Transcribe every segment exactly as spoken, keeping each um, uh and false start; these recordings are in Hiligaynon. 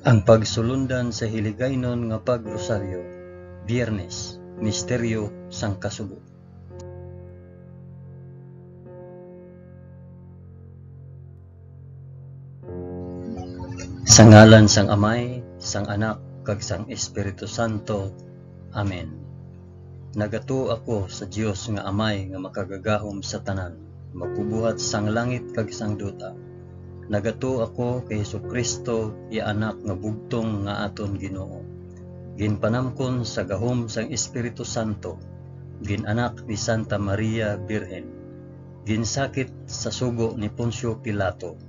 Ang pagsulundan sa Hiligaynon nga Pag-Rosaryo, Biyernes, Misteryo sang Kasubo. Sa ngalan sang Amay, sang Anak, kag sang Espiritu Santo. Amen. Nagatuo ako sa Dios nga Amay nga makagagahom sa tanan, magbubuhat sang langit kag sang duta. Nagatuo ako kay Jesu-Cristo, iya Anak nga bugtong nga aton Ginoo. Ginpanamkon sa gahom sang Espiritu Santo, gin-anak ni Santa Maria Birhen, ginsakit sa sugo ni Poncio Pilato,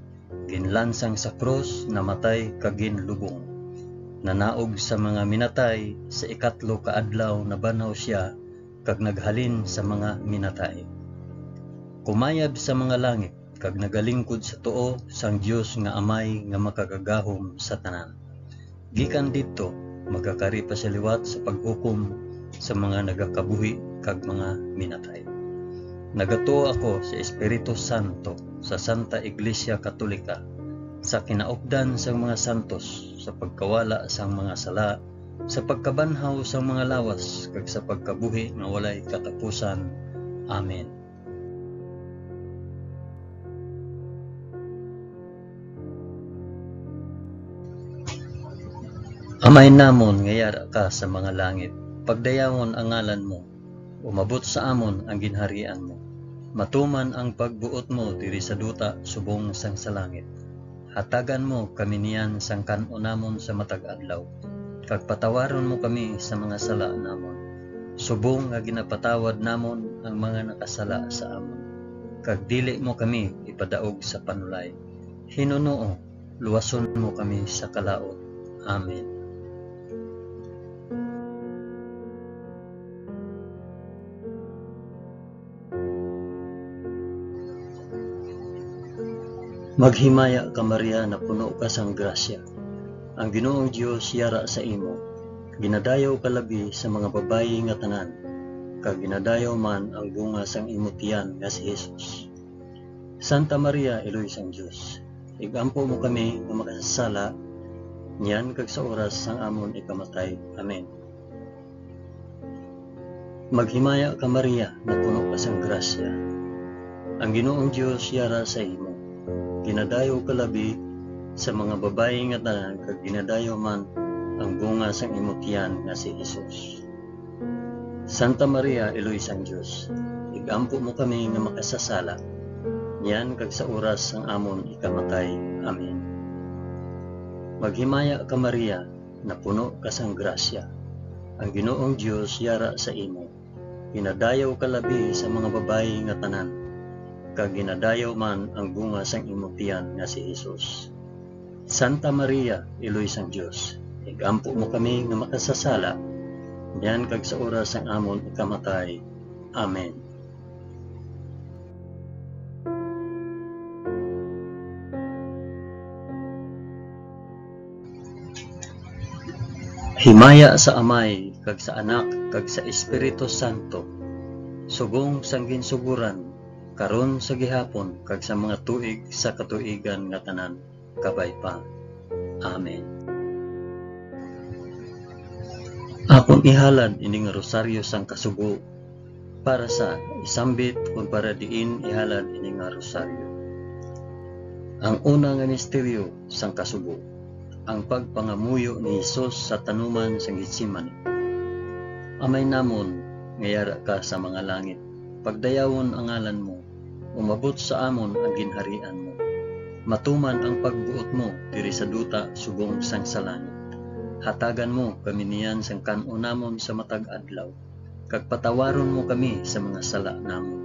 ginlansang sa krus, namatay, kag ginlubong. Nanaog sa mga minatay, sa ikatlo ka adlaw nabanhaw sia, kag naghalin sa mga minatay. Kumayab sa mga langit, kag nagalingkod sa tuo sang Dios nga Amay nga makagagahom sa tanan. Gikan didto, magakari pa sia liwat sa paghukom sa mga nagakabuhi kag mga minatay. Nagatuo ako sa Espiritu Santo, sa Santa Iglesia Katolika, sa kinaupdan sang mga santos, sa pagkawala sang mga sala, sa pagkabanhaw sang mga lawas, kag sa pagkabuhi nga walay katapusan. Amen. Amay namon nga yara ka sa mga langit, pagdayawon ang ngalan mo, umabot sa amon ang ginharian mo, matuman ang pagbuot mo diri sa duta subong sang sa langit. Hatagan mo kami niyan sang kan-o namon sa matag adlaw, kag patawaron mo kami sa mga sala namon, subong nga ginapatawad namon ang mga nakasala sa amon. Kag dili mo kami ipadaog sa panulay. Hinunoo, luwason mo kami sa kalaut. Amen. Maghimaya ka, Maria, napuno ka sang grasya. Ang Ginoong Dios yara sa imo. Ginadayaw ka labi sa mga babayi nga tanan, kag ginadayaw man ang bunga sang imo tiyan nga si Jesus. Santa Maria, Iloy sang Dios, ig-ampo mo kami nga makasasala, niyan kag sa oras sang amon ikamatay. Amen. Maghimaya ka, Maria, napuno ka sang grasya. Ang Ginoong Dios yara sa imo. Ginadayaw ka labi sa mga babayi nga tanan, kag ginadayaw man ang bunga sang imo tiyan nga si Jesus. Santa Maria, Iloy sang Dios, ig-ampo mo kami nga makasasala, niyan kag sa oras sang amon ikamatay. Amen. Maghimaya ka, Maria, napuno ka sang grasya. Ang Ginoong Dios yara sa imo. Ginadayaw ka labi sa mga babayi nga tanan, kag ginadayaw man ang bunga sang imo tiyan nga si Jesus. Santa Maria, Iloy sang Dios, ig-ampo mo kami nga makasasala, niyan kag sa oras sang amon ikamatay. Amen. Himaya sa Amay, kag sa Anak, kag sa Espiritu Santo, subong sang ginsugoran, karon, sa gihapon, kag sa mga tuig sa katuigan nga tanan. Kabay pa. Amen. Akon ihalad ini nga rosaryo sang kasubo para sa isambit kon para diin ihalad ini nga rosaryo. Ang una nga misteryo sang kasubo, ang pagpangamuyo ni Jesus sa tanuman sang Getsemani. Amay namon nga yara ka sa mga langit, pagdayawon ang ngalan mo, umabot sa amon ang ginharian mo. Matuman ang pagbuot mo diri sa duta subong sang sa langit. Hatagan mo kami niyan sang kan-on namon sa matag adlaw, kag patawaron mo kami sa mga sala namon,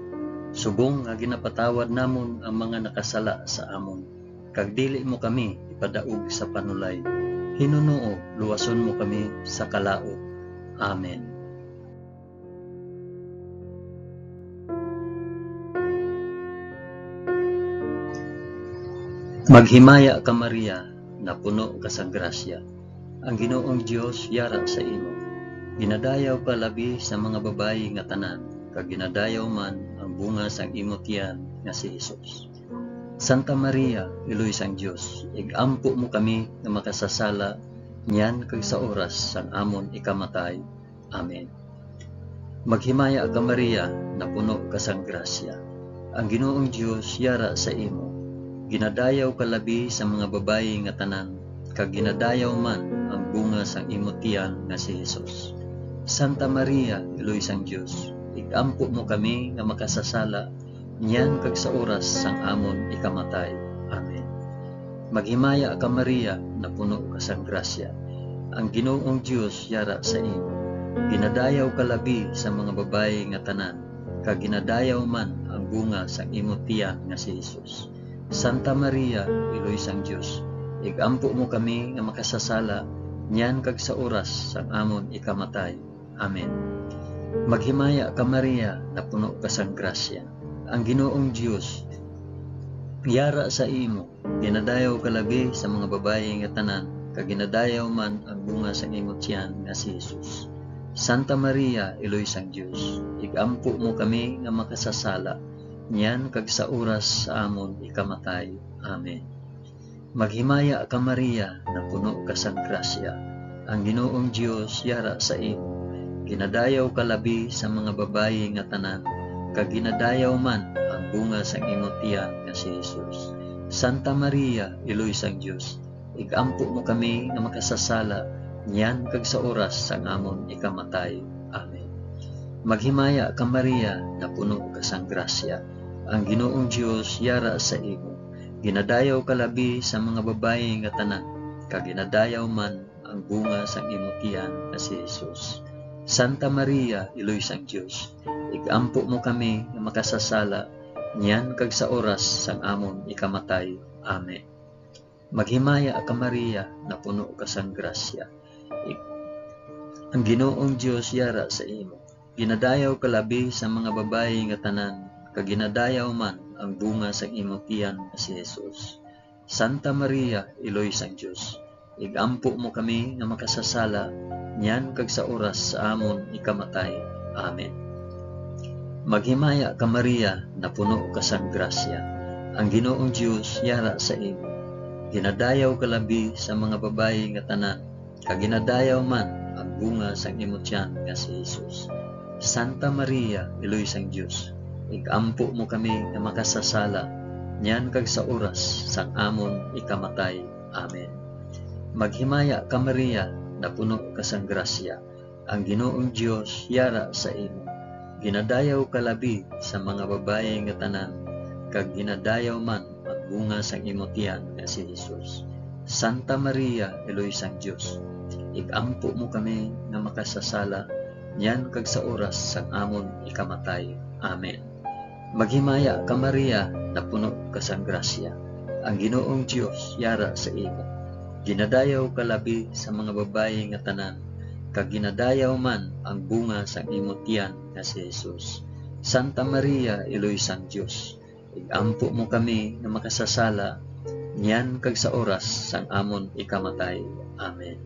subong nga ginapatawad namon ang mga nakasala sa amon, kag dili mo kami ipadaog sa panulay. Hinunoo, luwason mo kami sa kalaut. Amen. Maghimaya ka, Maria, napuno ka sa grasya. Ang Ginoong Dios yara sa imo. Ginadayaw ka labi sa mga babayi nga tanan, kag ginadayaw man ang bunga sang imo tiyan nga si Jesus. Santa Maria, Iloy sang Dios, ig-ampo mo kami nga makasasala niyan kag sa oras sang amon ikamatay. Amen. Maghimaya ka, Maria, napuno ka sang grasya. Ang Ginoong Dios yara sa imo. Ginadayaw ka labi sa mga babayi nga tanan, kag ginadayaw man ang bunga sang imo tiyan nga si Jesus. Santa Maria, Iloy sang Dios, ig-ampo mo kami nga makasasala niyan kag sa oras sang amon ikamatay. Amen. Maghimaya ka, Maria, napuno ka sang grasya. Ang Ginoong Dios yara sa imo. Ginadayaw ka labi sa mga babayi nga tanan, kag ginadayaw man ang bunga sang imo tiyan nga si Jesus. Santa Maria, Iloy sang Dios, ig-ampo mo kami nga makasasala niyan kag sa oras sang amon ikamatay. Amen. Maghimaya ka, Maria, napuno ka sang grasya. Ang Ginoong Dios yara sa imo. Ginadayaw ka labi sa mga babayi nga tanan, kag ginadayaw man ang bunga sang imo tiyan nga si Jesus. Santa Maria, Iloy sang Dios, ig-ampo mo kami nga makasasala niyan kag sa oras sa amon ikamatay. Amen. Maghimaya ka, Maria, napuno ka sang grasya. Ang Ginoong Dios yara sa imo. Ginadayaw ka labi sa mga babayi nga tanan, kag ginadayaw man ang bunga sang imo tiyan nga si Jesus. Santa Maria, Iloy sang Dios, ig-ampo mo kami nga makasasala niyan kag sa oras sang amon ikamatay. Amen. Maghimaya ka, Maria, napuno ka sang grasya. Ang Ginoong Dios yara sa imo. Ginadayaw ka labi sa mga babayi nga tanan, kag ginadayaw man ang bunga sang imo tiyan nga si Jesus. Santa Maria, Iloy sang Dios, ig-ampo mo kami nga makasasala niyan kag sa oras sang amon ikamatay. Amen. Maghimaya ka, Maria, napuno ka sang grasya. Ig-, ang Ginoong Dios yara sa imo. Ginadayaw ka labi sa mga babayi nga tanan, kag ginadayaw man ang bunga sang imo tiyan nga si Jesus. Santa Maria, Iloy sang Dios, ig-ampo mo kami nga makasasala niyan kag sa oras sa amon ikamatay. Amen. Maghimaya ka, Maria, napuno ka sang grasya. Ang Ginoong Dios yara sa imo. Ginadayaw ka labi sa mga babayi nga tanan, kag ginadayaw man ang bunga sang imo tiyan nga si Jesus. Santa Maria, Iloy sang Dios, ig-ampo mo kami nga makasasala niyan kag sa oras sang amon ikamatay. Amen. Maghimaya ka, Maria, napuno ka sang grasya. Ang Ginoong Dios yara sa imo. Ginadayaw ka labi sa mga babayi nga tanan, kag ginadayaw man ang bunga sang imo tiyan nga si Jesus. Santa Maria, Iloy sang Dios, ig-ampo mo kami nga makasasala niyan kag sa oras sang amon ikamatay. Amen. Maghimaya ka, Maria, napuno ka sang grasya. Ang Ginoong Dios yara sa imo. Ginadayaw ka labi sa mga babayi nga tanan, kag ginadayaw man ang bunga sang imo tiyan nga si Jesus. Santa Maria, Iloy sang Dios, ig-ampo mo kami nga makasasala niyan kag sa oras sang amon ikamatay. Amen.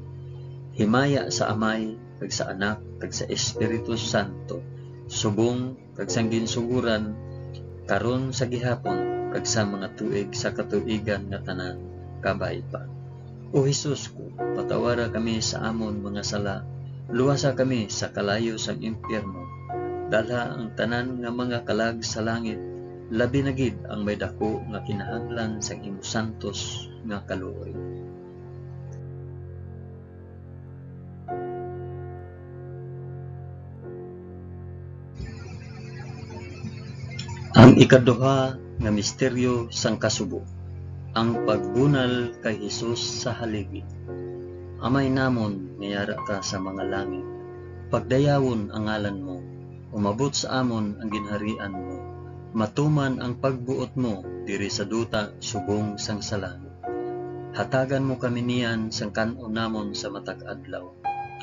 Himaya sa Amay, kag sa Anak, kag sa Espiritu Santo, subong kag sang ginsugoran, karon, sa gihapon, kag sa mga tuig sa katuigan nga tanan. Kabay pa. O Jesus ko, patawara kami sa amon mga sala, luwasa kami sa kalayo sang impyerno, dalha ang tanan nga mga kalag sa langit, labi na gid ang may daku nga kinahanglan sang imo santos nga kaluoy. Ang ikaduha nga misteryo sang kasubo, ang pagbunal kay Jesus sa haligi. Amay namon nga yara ka sa mga langit, pagdayawon ang ngalan mo, umabot sa amon ang ginharian mo, matuman ang pagbuot mo diri sa duta subong sang sa langit. Hatagan mo kami niyan sang kan-on namon sa matag adlaw,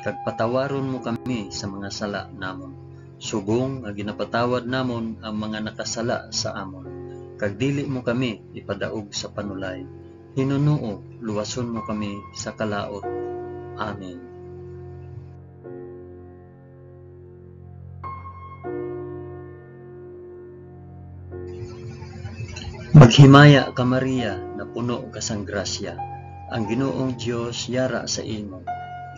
kag patawaron mo kami sa mga sala namon, subong nga ginapatawad namon ang mga nakasala sa amon, kag dili mo kami ipadaog sa panulay. Hinunoo, luwason mo kami sa kalaut. Amen. Himaya ka, Maria, napuno ka sang grasya, ang Ginoong Dios yara sa imo.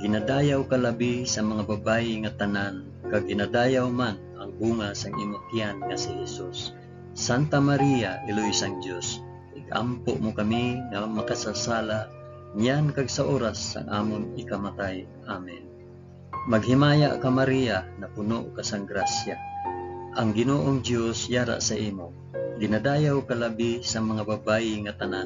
Ginadayaw ka labi sa mga babayi nga tanan, kag ginadayaw man ang bunga sang imo tiyan nga si Jesus. Santa Maria, Iloy sang Dios, ig-ampo mo kami nga makasasala, niyan kag sa oras sang amon ikamatay. Amen. Maghimaya ka, Maria, napuno ka sang grasya. Ang Ginoong Dios yara sa imo. Ginadayaw ka labi sa mga babayi nga tanan,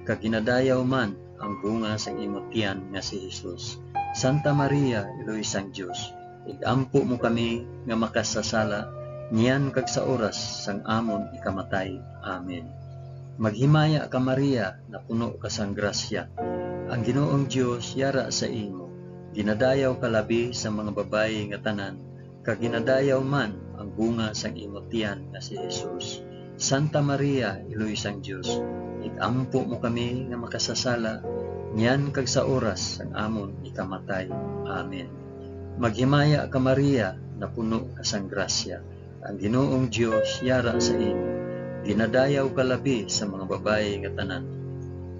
kag ginadayaw man ang bunga sang imo tiyan nga si Jesus. Santa Maria, Iloy sang Dios, ig-ampo mo kami nga makasasala, niyan kag sa oras sang amon ikamatay. Amen. Maghimaya ka, Maria, napuno ka sang grasya. Ang Ginoong Dios yara sa imo. Ginadayaw ka labi sa mga babayi nga tanan, kag ginadayaw man ang bunga sang imo tiyan nga si Jesus. Santa Maria, Iloy sang Dios, ig-ampo mo kami nga makasasala, niyan kag sa oras sang amon ikamatay. Amen. Maghimaya ka, Maria, napuno ka sang grasya. Ang Ginoong Dios yara sa imo. Ginadayaw ka labi sa mga babayi nga tanan,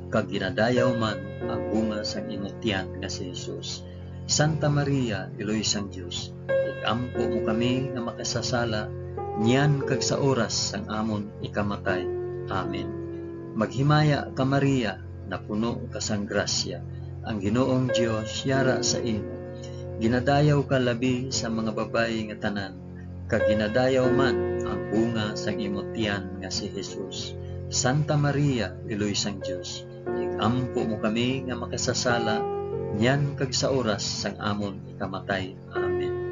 kag ginadayaw man ang bunga sang imo tiyan nga si Jesus. Santa Maria, Iloy sang Dios, ig-ampo mo kami nga makasasala, niyan kag sa oras sang amon ikamatay. Amen. Maghimaya ka, Maria, napuno ka sang grasya. Ang Ginoong Dios yara sa imo. Ginadayaw ka labi sa mga babayi nga tanan, kag ginadayaw man ang bunga sang imo tiyan nga si Jesus. Santa Maria, Iloy sang Dios, ig-ampo mo kami nga makasasala, niyan kag sa oras sang amon ikamatay. Amen.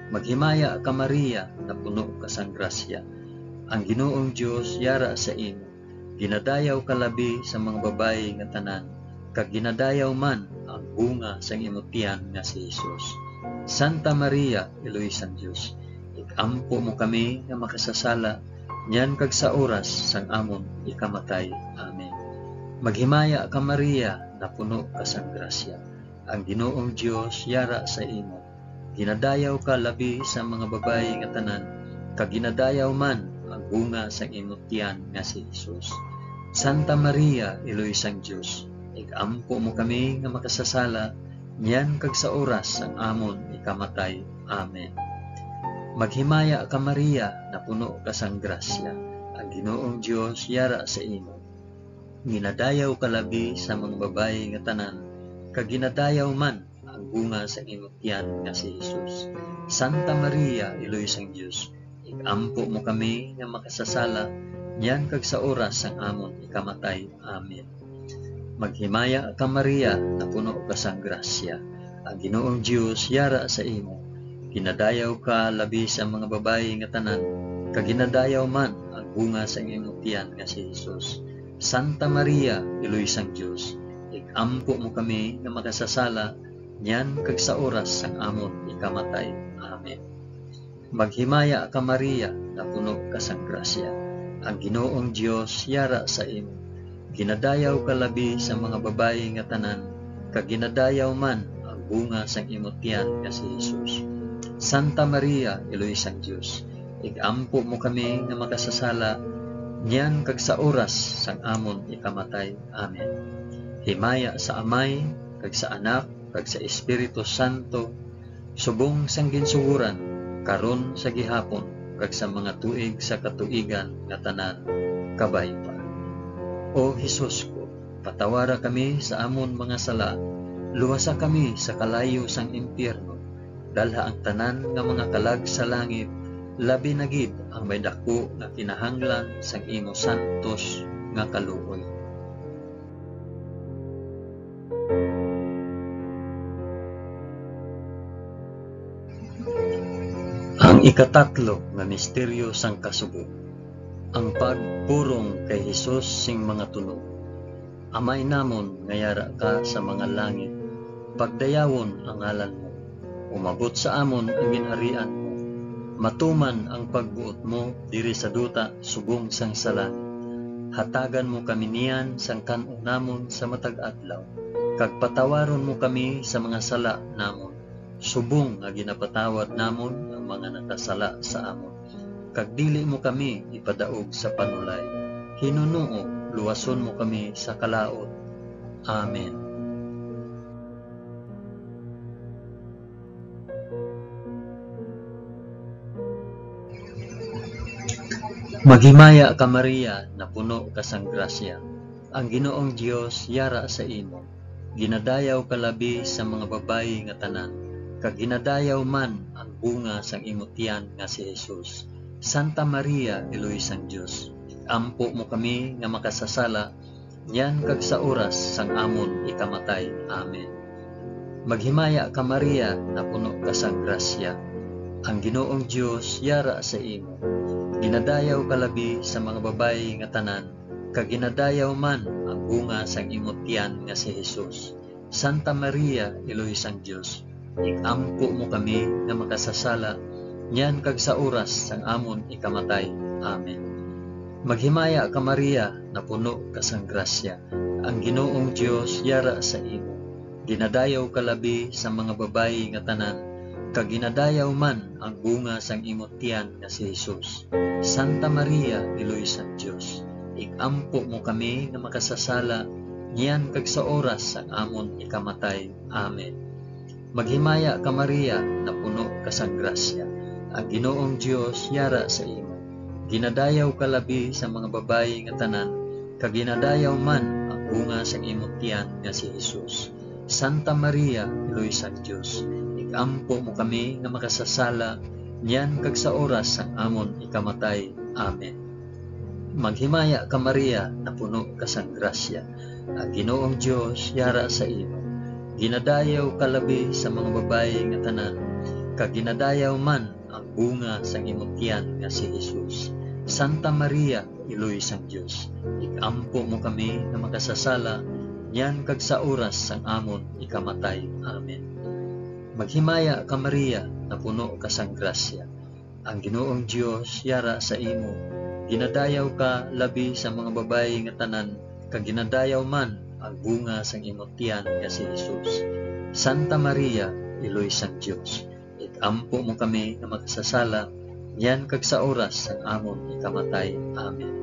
Maghimaya ka, Maria, napuno ka sang grasya. Ang Ginoong Dios yara sa imo. Ginadayaw ka labi sa mga babayi nga tanan, kag ginadayaw man ang bunga sang imo tiyan nga si Jesus. Santa Maria, Iloy sang Dios, ig-ampo mo kami nga makasasala, niyan kag sa oras sang amon ikamatay. Amen. Maghimaya ka, Maria, napuno ka sang grasya. Ang Ginoong Dios yara sa imo. Ginadayaw ka labi sa mga babayi nga tanan, kag ginadayaw man ang bunga sang imo tiyan nga si Jesus. Santa Maria, Iloy sang Dios, ig-ampo mo kami nga makasasala, niyan kag sa oras sang amon ikamatay. Amen. Maghimaya ka, Maria, napuno ka sang grasya. Ang Ginoong Dios yara sa imo. Ginadayaw ka labi sa mga babayi nga tanan, kag ginadayaw man ang bunga sang imo tiyan nga si Jesus. Santa Maria, Iloy sang Dios, ig-ampo mo kami nga makasasala, niyan kag sa oras sang amon ikamatay. Amen. Maghimaya ka, Maria, napuno ka sang grasya. Ang Ginoong Dios yara sa imo. Ginadayaw ka labi sa mga babayi nga tanan, kag ginadayaw man ang bunga sang imo tiyan nga si Jesus. Santa Maria, Iloy sang Dios, ig-ampo mo kami nga makasasala, niyan kag sa oras sang amon ikamatay. Amen. Maghimaya ka, Maria, napuno ka sang grasya. Ang Ginoong Dios yara sa imo. Ginadayaw ka labi sa mga babayi nga tanan, kag ginadayaw man ang bunga sang imo tiyan nga si Jesus. Santa Maria, Iloy sang Dios, ig-ampo mo kami nga makasasala, niyan kag sa oras sang amon ikamatay. Amen. Himaya sa Amay, kag sa Anak, kag sa Espiritu Santo, subong sang ginsugoran, karon, sa gihapon, kag sa mga tuig sa katuigan nga tanan. Kabay pa. O Jesus ko, patawara kami sa amon mga sala, luwasa kami sa kalayo sang impyerno, dalha ang tanan nga mga kalag sa langit, labi na gid ang may daku nga kinahanglan sang imo santos nga kaluoy. Ang ikatatlo nga misteryo sang kasubo, ang pagpurong kay Jesus sing mga tunog. Amay namon nga yara ka sa mga langit, pagdayawon ang ngalan mo. Umabot sa amon ang ginharian mo. Matuman ang pagbuot mo diri sa duta subong sang sa langit. Hatagan mo kami niyan sang kan-o namon sa matag adlaw, kag patawaron mo kami sa mga sala namon, subong nga ginapatawad namon ang mga nakasala sa amon. Kag dili mo kami ipadaog sa panulay. Hinunoo luwason mo kami sa kalaut. Amen. Maghimaya ka, Maria, napuno ka sang grasya. Ang Ginoong Dios yara sa imo. Ginadayaw ka labi sa mga babayi nga tanan, kag ginadayaw man ang bunga sang imo tiyan nga si Jesus. Santa Maria, Iloy sang Dios, ig-ampo mo kami nga makasasala, niyan kag sa oras sang amon ikamatay. Amen. Maghimaya ka, Maria, napuno ka sang grasya. Ang Ginoong Dios yara sa imo. Ginadayaw ka labi sa mga babayi nga tanan, kag ginadayaw man ang bunga sang imo tiyan nga si Jesus. Santa Maria, Iloy sang Dios, ig-ampo mo kami nga makasasala, niyan kag sa oras sang amon ikamatay. Amen. Maghimaya ka, Maria, napuno ka sang grasya. Ang Ginoong Dios yara sa imo. Ginadayaw ka labi sa mga babayi nga tanan, kag ginadayaw man ang bunga sang imo tiyan nga si Jesus. Santa Maria, Iloy sang Dios, ig-ampo mo kami nga makasasala, niyan kag sa oras sang amon ikamatay. Amen. Maghimaya ka, Maria, napuno ka sang grasya. Ang Ginoong Dios yara sa imo. Ginadayaw ka labi sa mga babayi nga tanan, kag ginadayaw man ang bunga sang imo tiyan nga si Jesus. Santa Maria, Iloy sang Dios, ig-ampo mo kami nga makasasala, niyan kag sa oras sang amon ikamatay. Amen. Maghimaya ka, Maria, napuno ka sang grasya. Ang Ginoong Dios yara sa imo. Ginadayaw ka labi sa mga babayi nga tanan, kag ginadayaw man ang bunga sang imo tiyan nga si Jesus. Santa Maria, Iloy sang Dios, ig-ampo mo kami nga makasasala, niyan kag sa oras sang amon ikamatay. Amen. Maghimaya ka, Maria, napuno ka sang grasya. Ang Ginoong Dios yara sa imo. Ginadayaw ka labi sa mga babayi nga tanan, kag ginadayaw man ang bunga sang imo tiyan nga si Jesus. Santa Maria, Iloy sang Dios, ig-ampo mo kami nga makasasala, niyan kag sa oras sang amon ikamatay. Amen.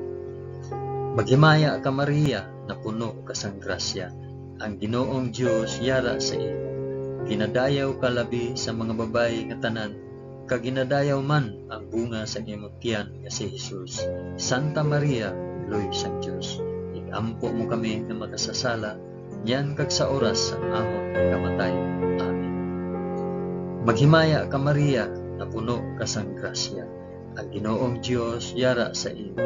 Maghimaya ka, Maria, napuno ka sang grasya. Ang Ginoong Dios yara sa imo. Ginadayaw ka labi sa mga babayi nga tanan, kag ginadayaw man ang bunga sang imo tiyan nga si Jesus. Santa Maria, Iloy sang Dios, ig-ampo mo kami nga makasasala, niyan kag sa oras sang amon pagkamatay. Amen. Maghimaya ka, Maria, napuno ka sang grasya. Ang Ginoong Dios yara sa imo.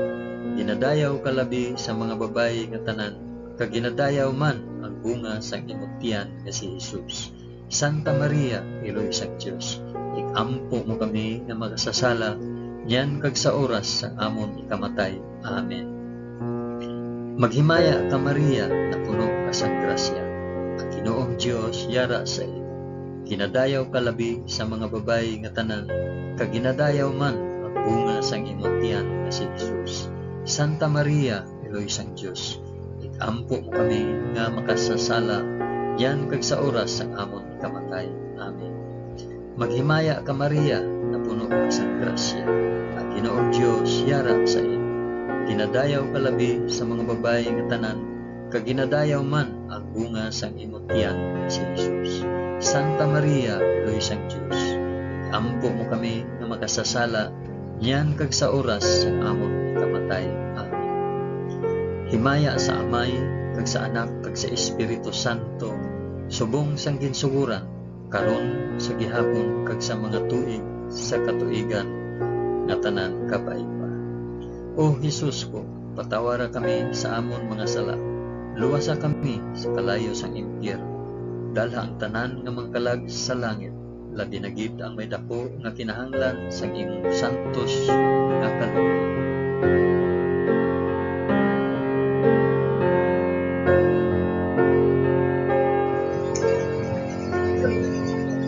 Ginadayaw ka labi sa mga babayi nga tanan, kag ginadayaw man ang bunga sang imo tiyan nga si Jesus. Santa Maria, Iloy sang Dios, ig-ampo mo kami nga makasasala, niyan kag sa oras sang amon ikamatay. Amen. Maghimaya ka, Maria, napuno ka sang grasya. Ang Ginoong Dios yara sa imo. Ginadayaw ka labi sa mga babayi nga tanan, kag ginadayaw man ang bunga sang imo tiyan nga si Jesus. Santa Maria, Iloy sang Dios, ig-ampo mo kami nga makasasala, niyan kag sa oras sang amon ikamatay. Amen. Maghimaya ka, Maria, napuno ka sang grasya. Ang Ginoong Dios yara sa imo. Ginadayaw ka labi sa mga babayi nga tanan, kag ginadayaw man ang bunga sang imo tiyan nga si Jesus. Santa Maria, Iloy sang Dios, ampo mo kami nga makasasala, niyan kag sa oras sang amon ikamatay. Amen. Himaya sa Amay, kag sa Anak, kag sa Espiritu Santo, subong sang ginsugoran, karon, sa gihapon, kag sa mga tuig sa katuigan nga tanan. Kabay pa. O Jesus ko, patawara kami sa amon mga sala, luwasa kami sa kalayo sang impyerno, dalha ang tanan nga mga kalag sa langit, labi na gid ang may daku nga kinahanglan sang imong santos nga kalooban.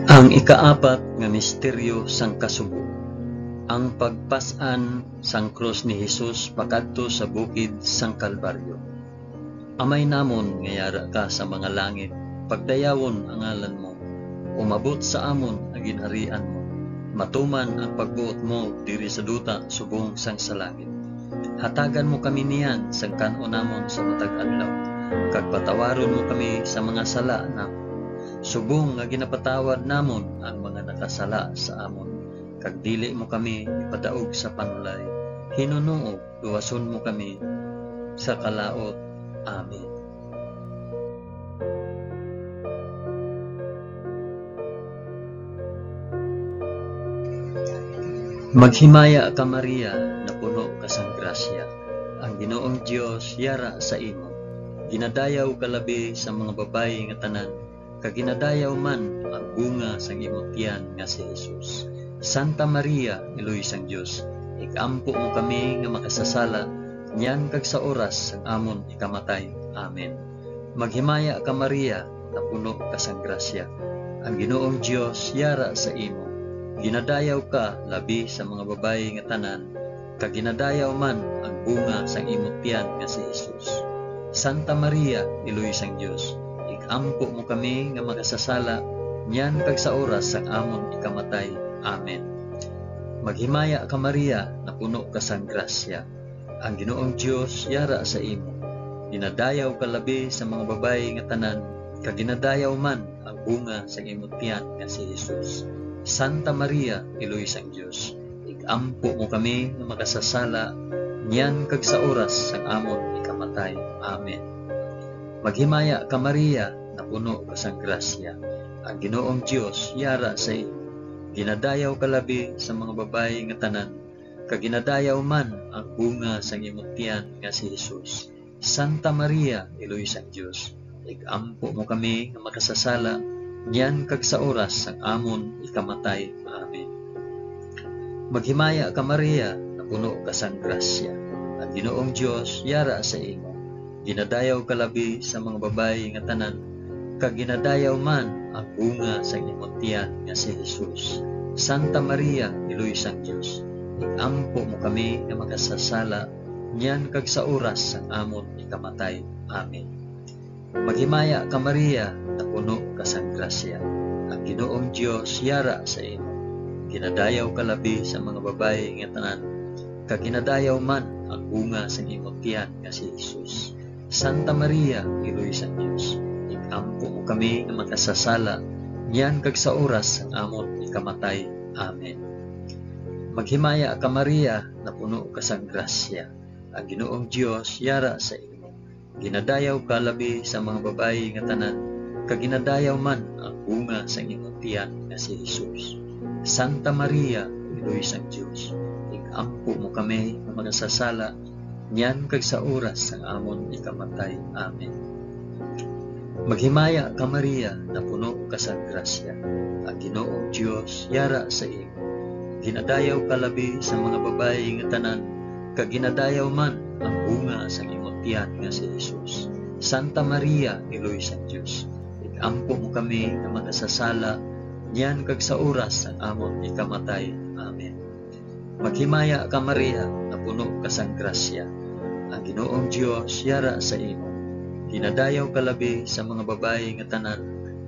Ang ikaapat nga misteryo sang kasubo, ang pagpas-an sang krus ni Jesus pakadto sa bukid sang Kalbaryo. Amay namon nga yara ka sa mga langit, pagdayawon ang ngalan mo. Umabot sa amon ang ginharian mo. Matuman ang pagbuot mo diri sa duta subong sang sa langit. Hatagan mo kami niyan sang kan-on namon sa matag adlaw, kag patawaron mo kami sa mga sala namon, subong nga ginapatawad namon ang mga nakasala sa amon, kag dili mo kami ipadaog sa panulay, hinunoog luwason mo kami sa kalaut. Amen. Maghimaya ka, Maria, napuno ka sang grasya. Ang Ginoong Dios yara sa imo. Ginadayaw ka labi sa mga babayi nga tanan, kag ginadayaw man ang bunga sang imo tiyan nga si Jesus. Santa Maria, Iloy sang Dios, ig-ampo mo kami nga makasasala, niyan kag sa oras sang amon ikamatay. Amen. Maghimaya ka, Maria, napuno ka sang grasya. Ang Ginoong Dios yara sa imo. Ginadayaw ka labi sa mga babayi nga tanan, kag ginadayaw man ang bunga sang imo tiyan nga si Jesus. Santa Maria, Iloy sang Dios, ig-ampo mo kami nga makasasala, niyan kag sa oras sang amon ikamatay. Amen. Maghimaya ka, Maria, napuno ka sang grasya. Ang Ginoong Dios yara sa imo. Ginadayaw ka labi sa mga babayi nga tanan, kag ginadayaw man ang bunga sang imo tiyan nga si Jesus. Santa Maria, Iloy sang Dios, ig-ampo mo kami nga makasasala, niyan kag sa oras sang amon ikamatay. Amen. Maghimaya ka, Maria, napuno ka sang grasya. Ang Ginoong Dios yara sa imo. Ginadayaw ka labi sa mga babayi nga tanan, kag ginadayaw man ang bunga sang imo tiyan nga si Jesus. Santa Maria, Iloy sang Dios, ig-ampo mo kami nga makasasala, niyan kag sa oras sang amon ikamatay. Amen. Maghimaya ka, Maria, napuno ka sang grasya. Ang Ginoong Dios yara sa imo. Ginadayaw ka labi sa mga babayi nga tanan, kag ginadayaw man ang bunga sang imo tiyan nga si Jesus. Santa Maria, Iloy sang Dios, ig-ampo mo kami nga makasasala, niyan kag sa oras sang amon ikamatay. Amen. Maghimaya ka, Maria, napuno ka sang grasya. Ang Ginoong Dios yara sa imo. Ginadayaw ka labi sa mga babayi nga tanan, kag ginadayaw man ang bunga sang imo tiyan nga si Jesus. Santa Maria, Iloy sang Dios, ig-ampo mo kami nga makasasala, niyan kag sa oras sang amon ikamatay. Amen. Maghimaya ka, Maria, napuno ka sang grasya. Ang Ginoong Dios yara sa imo. Ginadayaw ka labi sa mga babayi nga tanan, kag ginadayaw man ang bunga sang imo tiyan nga si Jesus. Santa Maria, Iloy sang Dios, ig-ampo mo kami nga makasasala, niyan kag sa oras sang amon ikamatay. Amen. Maghimaya ka, Maria, napuno ka sang grasya. Ang Ginoong Dios yara sa imo. Ginadayaw ka labi sa mga babayi nga tanan, kag ginadayaw man ang bunga sang imo tiyan nga si Jesus. Santa Maria, Iloy sang Dios, ig-ampo mo kami nga makasasala, niyan kag sa oras sang amon ikamatay. Amen. Maghimaya ka, Maria, napuno ka sang grasya. Ang Ginoong Dios yara sa imo. Ginadayaw ka labi sa mga babayi nga tanan,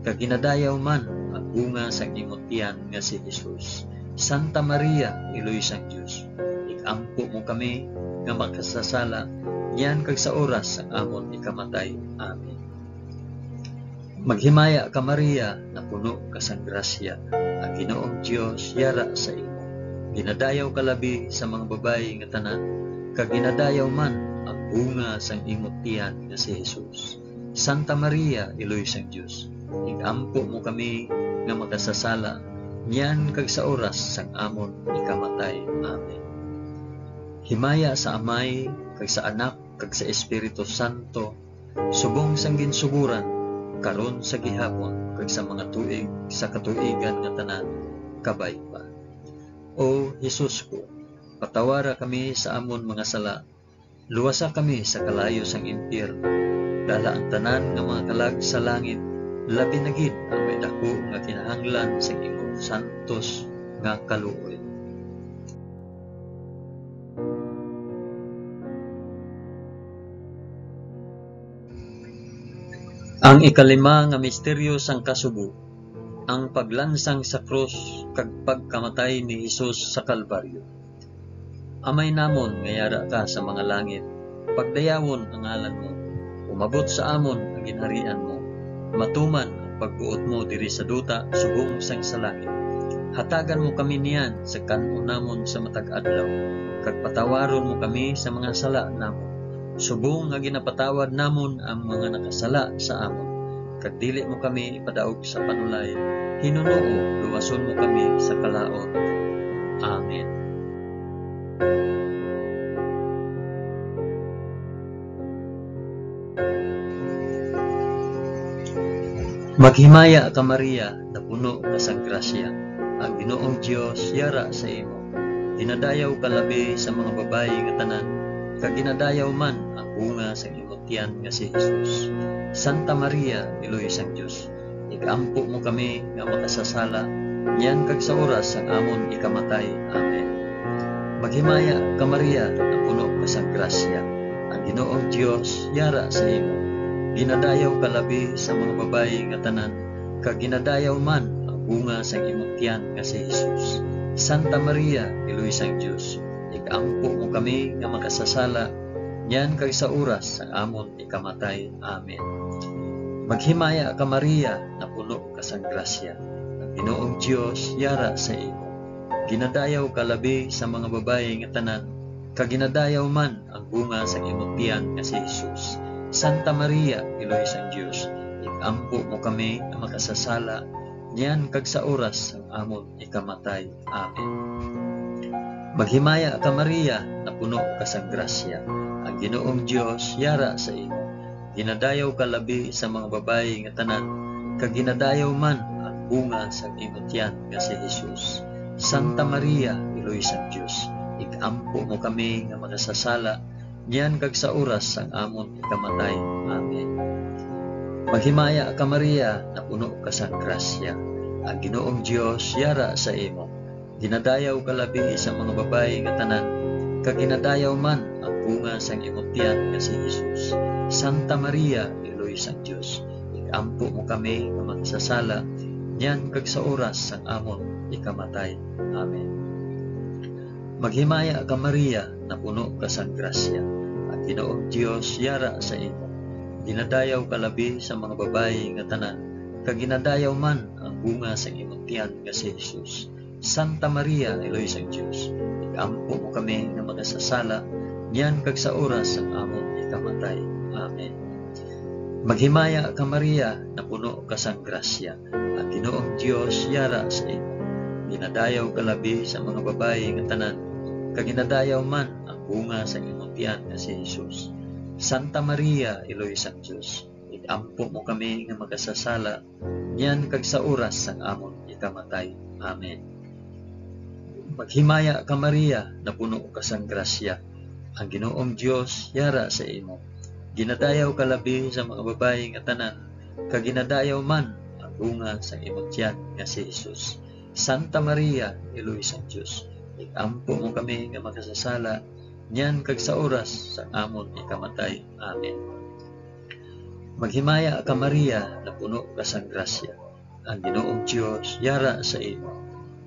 kag ginadayaw man ang bunga sang imo tiyan nga si Jesus. Santa Maria, Iloy sang Dios, ig-ampo mo kami nga makasasala, niyan kag sa oras sang amon ikamatay. Amen. Maghimaya ka, Maria, napuno ka sang grasya. Ang Ginoong Dios yara sa imo. Ginadayaw ka labi sa mga babayi nga tanan, kag ginadayaw man ang bunga sang imo tiyan nga si Jesus. Santa Maria, Iloy sang Dios, ig-ampo mo kami nga makasasala, niyan kag sa oras sang amon ikamatay. Amen. Himaya sa Amay, kag sa Anak, kag sa Espiritu Santo, subong sang ginsugoran, karon, sa gihapon, kag sa mga tuig sa katuigan nga tanan. Kabay pa. O Jesus ko, patawara kami sa amon mga sala, luwasa kami sa kalayo sang impyerno, dala ang tanan nga mga kalag sa langit, labi na gid ang may daku nga kinahanglan sang imong santos nga kaluoy. Ang ikalima nga misteryo sang kasubo, ang paglansang sa krus kag pagkamatay ni Jesus sa Kalbaryo. Amay namon nga yara ka sa mga langit, pagdayawon ang ngalan mo. Umabot sa amon ang ginharian mo. Matuman ang pagbuot mo diri sa duta subong sang sa langit. Hatagan mo kami niyan sa kan-on namon sa matag adlaw, kag patawaron mo kami sa mga sala namon, subong nga ginapatawad namon ang mga nakasala sa amon. Kag dili mo kami ipadaog sa panulay, hinunoo, luwason mo kami sa kalaut. Amen. Maghimaya ka, Maria, napuno ka sang grasya. Ang Ginoong Dios yara sa imo. Ginadayaw ka labi sa mga babayi nga tanan, kag ginadayaw man ang bunga sang imong tiyan nga si Jesus. Santa Maria, Iloy sang Dios, igampo mo kami nga makasasala, niyan kag sa oras sang amon ikamatay. Amen. Maghimaya ka, Maria, napuno ka sang grasya. Ang Ginoong Dios yara sa imo. Ginadayaw ka labi sa mga babayi nga tanan, kag ginadayaw man ang bunga sang imong tiyan nga si Jesus. Santa Maria, Iloy sang Dios, igampo mo kami nga makasasala, niyan kag sa oras sang amon ikamatay. Amen. Maghimaya ka, Maria, napuno ka sang grasya. Ang Ginoong Dios yara sa imo. Ginadayaw ka labi sa mga babayi nga tanan, kag ginadayaw man ang bunga sang imong tiyan nga si Jesus. Santa Maria, Iloy sang Dios, igampo mo kami nga makasasala, niyan kag sa oras sang amon ikamatay. Amen. Maghimaya ka, Maria, napuno ka sang grasya. Ang Ginoong Dios yara sa imo. Ginadayaw ka labi sa mga babayi nga tanan, kag ginadayaw man ang bunga sang imo tiyan nga si Jesus. Santa Maria, Iloy sang Dios, igampo mo kami nga makasasala, niyan kag sa oras sang amon ikamatay. Amen. Maghimaya ka, Maria, napuno ka sang grasya. Ang Ginoong Dios yara sa imo. Ginadayaw ka labi sa mga babayi nga tanan, kag ginadayaw man ang bunga sang imong tiyan nga si Jesus. Santa Maria, Iloy sang Dios, igampo mo kami nga makasasala, niyan kag sa oras sang amon ikamatay. Amen. Maghimaya ka, Maria, napuno ka sang grasya. Ang Ginoong Dios yara sa imo. Ginadayaw ka labi sa mga babayi nga tanan, kag ginadayaw man ang bunga sang imong tiyan nga si Jesus. Santa Maria, Iloy sang Dios, igampo mo kami nga makasasala, niyan kag sa oras sang amon ikamatay. Amen. Maghimaya ka, Maria, napuno ka sang grasya. Ang Ginoong Dios yara sa imo. Ginadayaw ka labi sa mga babayi nga tanan, kag ginadayaw man ang bunga sang imong tiyan nga si Jesus. Santa Maria, Iloy sang Dios, igampo mo kami nga makasasala, niyan kag sa oras sang amon ikamatay. Amen. Maghimaya ka, Maria, napuno ka sang grasya. Ang Ginoong Dios yara sa imo. Ginadayaw ka labi sa mga babayi nga tanan, kag ginadayaw man ang bunga sang imong tiyan nga si Jesus. Santa Maria, Iloy sang Dios, igampo mo kami nga makasasala, niyan kag sa oras sang amon ikamatay. Amen. Maghimaya ka, Maria, napuno ka sang grasya. Ang Ginoong Dios yara sa imo.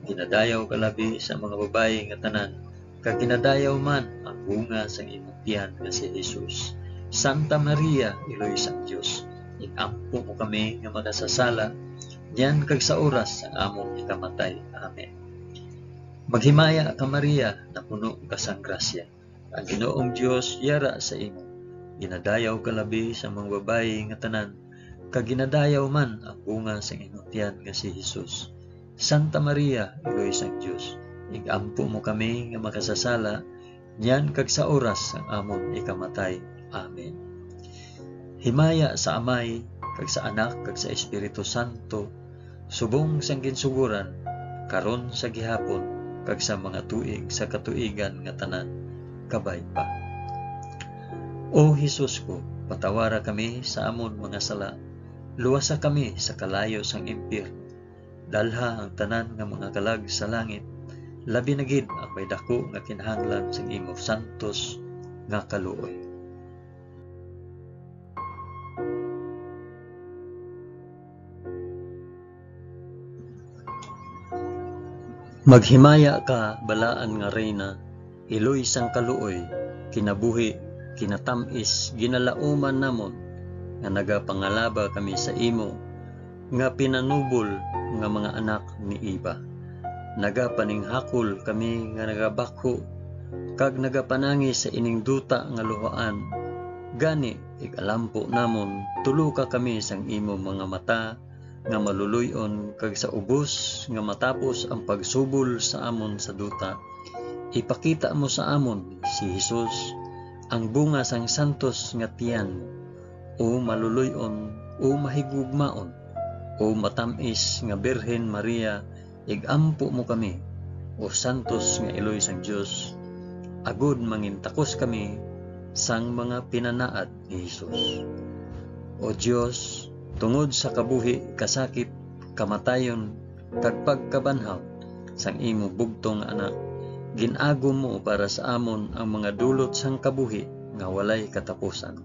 Ginadayaw ka labi sa mga babayi nga tanan, kag ginadayaw man ang bunga sang imong tiyan nga si Jesus. Santa Maria, Iloy sang Dios, igampo mo kami nga makasasala, niyan kag sa oras sang among ikamatay. Amen. Maghimaya ka, Maria, napuno ka sang grasya. Ang Ginoong Dios yara sa imo. Ginadayaw ka labi sa mga babayi nga tanan, kag ginadayaw man ang bunga sang imong tiyan nga si Jesus. Santa Maria, Iloy sang Dios, igampo mo kami nga makasasala, niyan kag sa oras sang amon ikamatay. Amen. Himaya sa Amay, kag sa Anak, kag sa Espiritu Santo, subong sang ginsugoran, karon, sa gihapon, kag sa mga tuig sa katuigan nga tanan. Kabay pa. O Jesus ko, patawara kami sa amon mga sala, luwasa kami sa kalayo sang impyerno, dalha ang tanan nga mga kalag sa langit, labi na gid ang may daku nga kinahanglan sang imo santos nga kaluoy. Maghimaya ka, balaan nga Reyna, Iloy sang kaluoy, kinabuhi, kinatamis, ginalauman namon nga nagapangalaba kami sa imo nga pinanubol nga mga anak ni Eva. Nagapaninghakol kami nga nagabakho kag nagapanangi sa ining duta nga luhaan. Gani, ig-alampo namon, tuloka kami sang imo mga mata nga maluloy-on, kag sa ubos nga matapos ang pagsubol sa amon sa duta, ipakita mo sa amon si Jesus, ang bunga sang santos nga tiyan mo. O maluloy-on, o mahigugmaon, o matam-is nga Birhen Maria, ig-ampo mo kami, o santos nga iloy sang Dios, agod mangintakos kami sang mga pinanaad ni Jesus. O Dios, tungod sa kabuhi, kasakit, kamatayon, kag pagkabanhaw sang imo bugtong nga Anak, gin-agom mo para sa amon ang mga dulot sang kabuhi nga walay katapusan.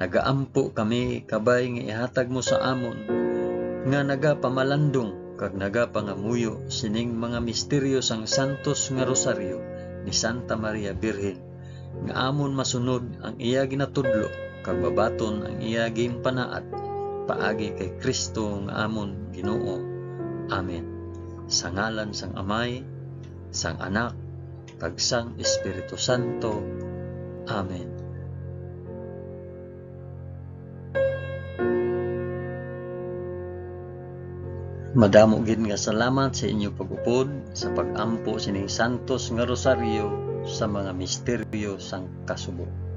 Nagaampo kami kabay nga ihatag mo sa amon nga nagapamalandong kag nagapangamuyo sining mga misteryo sang santos nga rosaryo ni Santa Maria Birhen, nga amon masunod ang iya ginatudlo kag mabaton ang iya ginpanaad paagi kay Cristo nga amon Ginoo. Amen. Sa ngalan sang Amay, sang Anak, kag sang Espiritu Santo. Amen. Madamo gid nga salamat sa inyo pag-upod sa pag-ampo sining santos nga rosaryo sa mga misteryo sang kasubo.